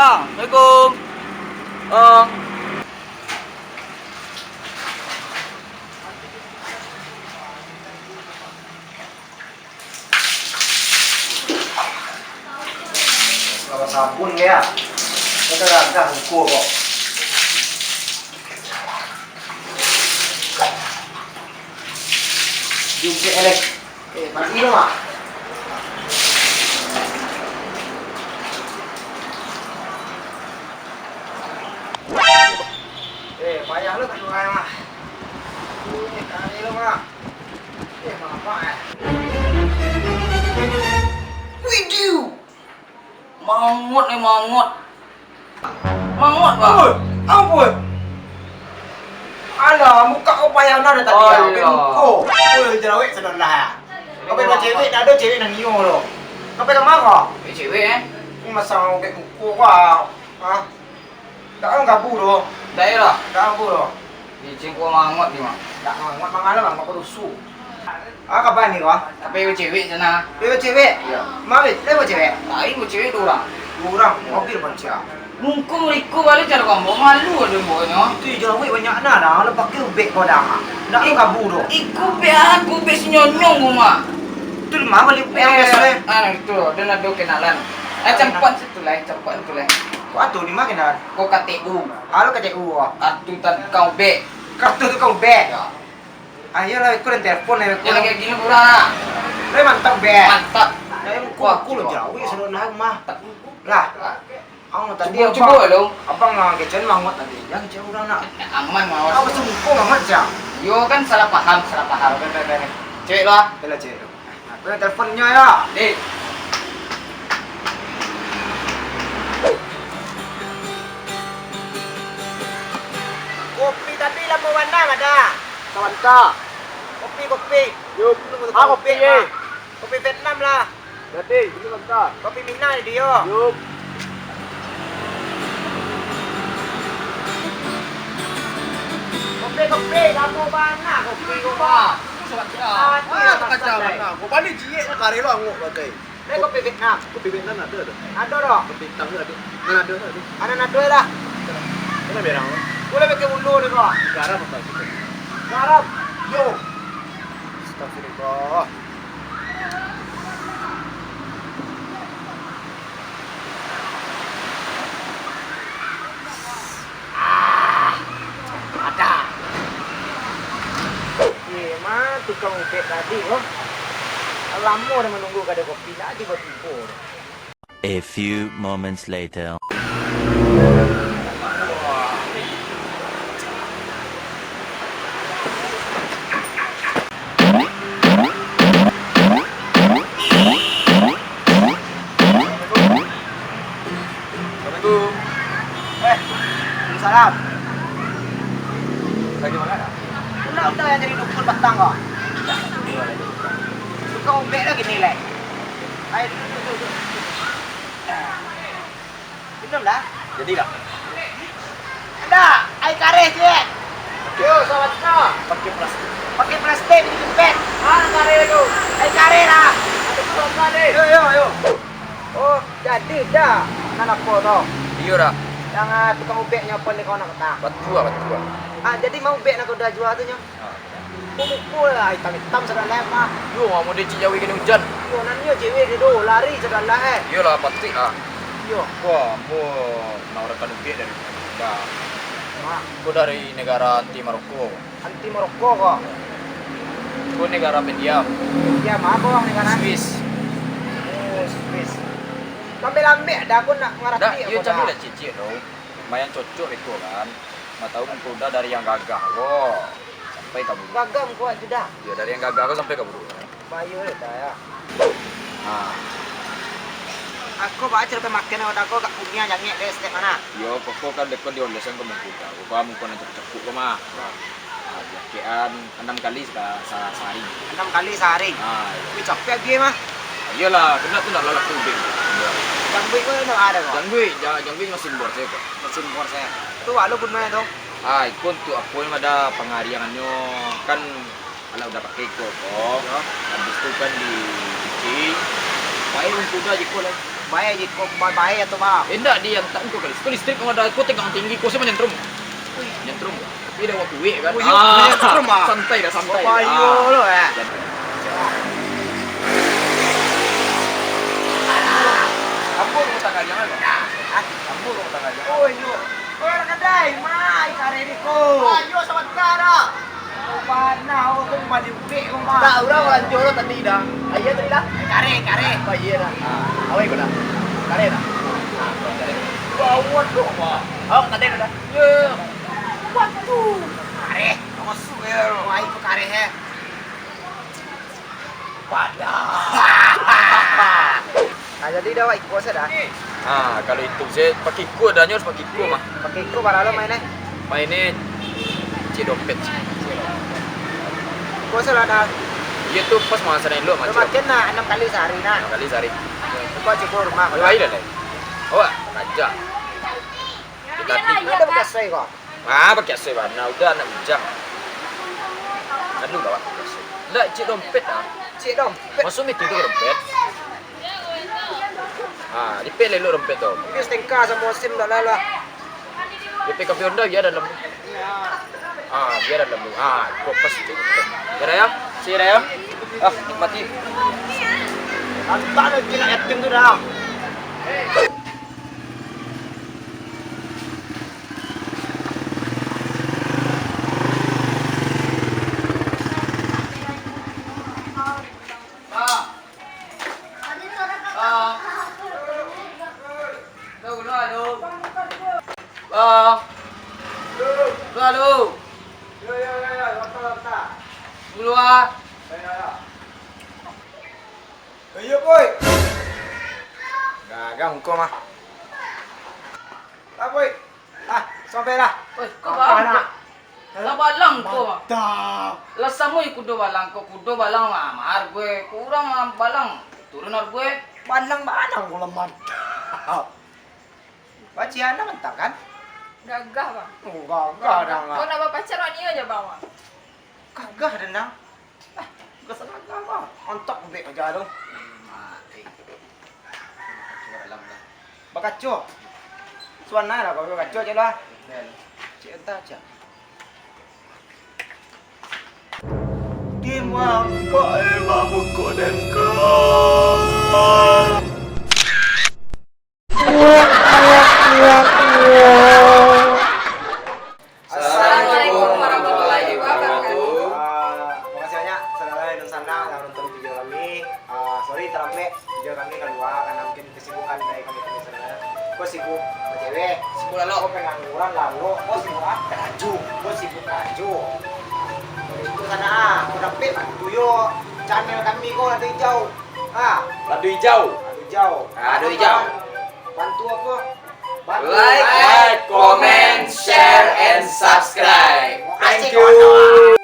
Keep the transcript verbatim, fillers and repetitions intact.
Assalamualaikum. Ah. Kalau sabun dia, kita gagah buku kok. Jungkik elek. Eh, mati lo, Mak. Eh, payah lo tak keluar, Mak. Eh, kali lo, Mak. Eh, mamak, eh. Widih. Mangot ni, mangot. Mangot, Bang. Oi, ampun. Alah, muka kau payah nah dari tadi, ah. Alah. Ubek muko. Oi, jerawek sudah lah. Kau pai cewek, dak ado cewek nan iyo lo. Kau pai ka ma ko? Pai cewek, eh? Ni masa ubek muko kau. Hah? Dak ang gabu doh. Dak yo lah. Dak gabu doh. Licin ko mangot ni, Mak. Dak mangot, mangalah mangot ko dusu. Ah, kaban ni ko? Tapi cewek sana. Cewek, cewek? Iyo. Mari, cewek, cewek. Lain cewek dua orang. Dua orang, mobil pancang. Lungkung liku balik cari kamu, malu ada buahnya. Itu jerawek banyak nah, dah. Kalau pakai ubek ko dah. Dak ang gabu doh. Iku ubek aku, ubek si nyonyong rumah. Tu di mana bali ubek yang biasa, eh? Ah, itu, dan ada kenalan. Eh, campak situ lah, campak situ lah. Ko atu di ma kenalan? Ko K T U. Alo K T U. Kartu tukang ubek. Kartu tukang ubek? Yo. Ayolah, iko den telepon, yo, iko. Yo, lagi gini pura. Weh, mantap, ubek. Mantap. Yo, muko aku lo jerawek, sudah lah, mah. Lah. Ang tadi cubo, abang, cubo lo. Abang lah kecen mangot tadi. Jan kecen urang nak. Aman, Mak. Awas muko mangot, Cang. Yo, kan salah paham, salah paham. Oke, oke, oke. Cewek lo, ah. Yalah, cewek lo. Nah, aku nak telepon nyo yo. Dek. Kopi tapi lamo bana, Mada. Sabanta. Kopi, kopi. Yup. Ah, kopi, eh. Kopi Vietnam lah. Jadi, ini sabanta. Kopi Minang di yo. Yup. Kopi, kopi, lamo bana kopi ko, Pak. Sabanta. Ah, tu yo, kacau bana. Ko bali jiek nak kari lo angok bagai. Lai kopi Vietnam? Kopi Vietnam ado tu. Ado doh. Kopi hitam tu ado. Nan ado tu ado. Anan ado lah. Kena berang tu. Buliah pakai ulu ni ko. Garam apa tu? Garam. Yo. Astagfirullah. Ah, ada. Eh, ma tukang ubek tadi ko. Lamo dah manunggu kadai kopi, ndak tibo-tibo doh. A few moments later. Assalamualaikum. Eh, waalaikumsalam. Bagaimana, Kak? Kena udah yang jadi dukun batang kau. Suka ubek dah gini, leh. Ayo, duduk, duduk, duduk. Minum dah. Jadi dah. Dah, air kareh, cek. Yo, sawatnya. Pakai plastik. Pakai plastik, di dompet. Ah, kareh tu. Air kareh lah. Ada plastik deh. Yo, yo, yo. Oh, jadi dah. Nan apo tu? Iyo dah. Yang, ah, tukang ubek nyo pun di kau nak petang. Batua, batua. Ah, jadi mau ubek nak kau dah jual tu nyo? Ah. Kok muko lah itam-itam sadolah, mah. Yo, amun dek cik jawi kena ujan. Yo, nan iyo cewek dia tu, lari sadolah, eh. Iyolah, patuik lah. Iyo. Wah, ambo nawarkan ubek dari dah. Mak. Ko dari negara anti maroko. Anti maroko ko? Ko negara pendiam. Pendiam, apo negara? Swiss. Oh, Swiss. Lambek-lambek dah, aku nak ngarati. Dah, iyo, cari lah cicik tu. Lumayan cocok itu kan. Nggak tahu mengkoda dari yang gagah ko. Sampai kaburu. Gagah muko sudah. Yo, dari yang gagah ko sampai kaburu. Bayu deh, dah, ya. Ah. Aku baca cerita makan, ada aku agak punya jangek deh, setiap mana. Yo, pokok kan deko diolesan ke mengkoda. Ko kamu kau nak cepuk-cepuk ko mah. Ah, jaketan anam kali seka-, sa-, sahari. Anam kali sahari? Ah, iyo. Wih, capek agiah mah. Iyolah, kena tu nak lalak tu, Bing. Jangguik ko nak ada ko? Jangguik, ja-, jangguik mesin bor saya ko. Mesin bor saya. Tu wak lo gunonyo tu? Ah, iko untuk apo yang ada pengariangannyo, kan alah udah pakai iko ko. Yo. Habis tu kan dicuci. Baik untuk udah jiko lah. Bae je ko, ba-, bae atau ba? Indak, di yang tak ko kali. Ko listrik ko ado, ko tegang tinggi, ko se manyentrum. Manyentrum. Tapi dah waktu wek kan. Oh, iyo, ah, manyentrum, ah. Santai dah, santai. Babayo lo, eh. Ampun, rumah tangga jangan, Bang. Hah? Ampun, rumah tangga jangan. Oh, iyo. Oh, anak kadai, mai kareh di ko. Ayo, sabanta dah. Bana, awak tu mandi ubek ko, Bang. Tak, urang lanjut lo tadi dah. Aia tadi dah. Kareh, kareh. Oh, iyo dah. Ah, awak ikut dah. Kareh dah. Ah, kareh. Bawah tu, Bang. Awak tadi dah. Yo. Waduh. Kareh. Masuk ya lo. Wah, itu kareh, eh. Padah. Nah, jadi dah, wak, iko sajo dah. Ah, kalau itu, saya pakai iko dah, harus pakai iko mah. Pakai iko bara lo main, eh? Main ni cik dompet. Iko sajo dah. Iyo tu pas masa ni lo macam. Macam nah, enam kali sehari nah. Enam kali sehari. Iko cukup rumah. Ayo, ayo dah, Lek. Awak kerja. Kita Biarlah, ado iya, Kak. Bekasai ko. Ah, pakai asai bana, udah anak bujang. Aduh, gawat pakai asai. Ndak, cik dompet ah. Cik dompet. Masuk meeting tu dompet. Ah, dipek lelo dompet tu. Ini setengka samo sim dak lah lah. Dipek kopi Honda biar dalam. Ah, biar dalam. Ah, kok pas itu. Biar ya. Sih ya. Ah, nikmati. Antar lagi nak yatim tu dah. Bang. Bang. Bang. Bang, halo. Yo, yo, yo, yo, bentar, bentar. Dulu, ah. Yo, yo, yo. Iyo, Boy. Gagang ko mah. Ah, Boy. Ah, sampai lah. Oi, ko apa bang? Nak? Lah balang ko. Mantap. Lah samo jo kudo balang ko, kudo balang mah, mah hargo e. Ko urang mah balang, turun hargo e. Balang, balang ko lah mantap. Bacian lah mantap kan? Gagah, Bang. Oh, gagah dah. Ko nak bapacar wak nio jo Bang, Bang. Gagah dah, Nang. Ah, gagah sagagah, Bang. Ontok ubek paja tu. Mati. Bakaco. Suanai lah, kalau bakaco cek lah. Cek entah cek. Tim Wak, Pak Ema Buko Demka. Assalamualaikum warahmatullahi wabarakatuh. Ah, makasih banyak saudara dan sanak yang nonton video kami. Ah, sorry terlambat video kami keluar karena mungkin kesibukan dari kami-kami saudara. Ko sibuk bacewek. Sibuk lalok. Ko pengangguran lalok. Ko sibuk apa? Karajo. Ko sibuk karajo. Dari itu sanak ah, ko dapek bantu yo channel kami ko Lado Ijau. Ha. Lado Ijau. Lado Ijau. Lado Ijau. Bantu apa? Bantu like, like, comment, share, and subscribe. Thank you.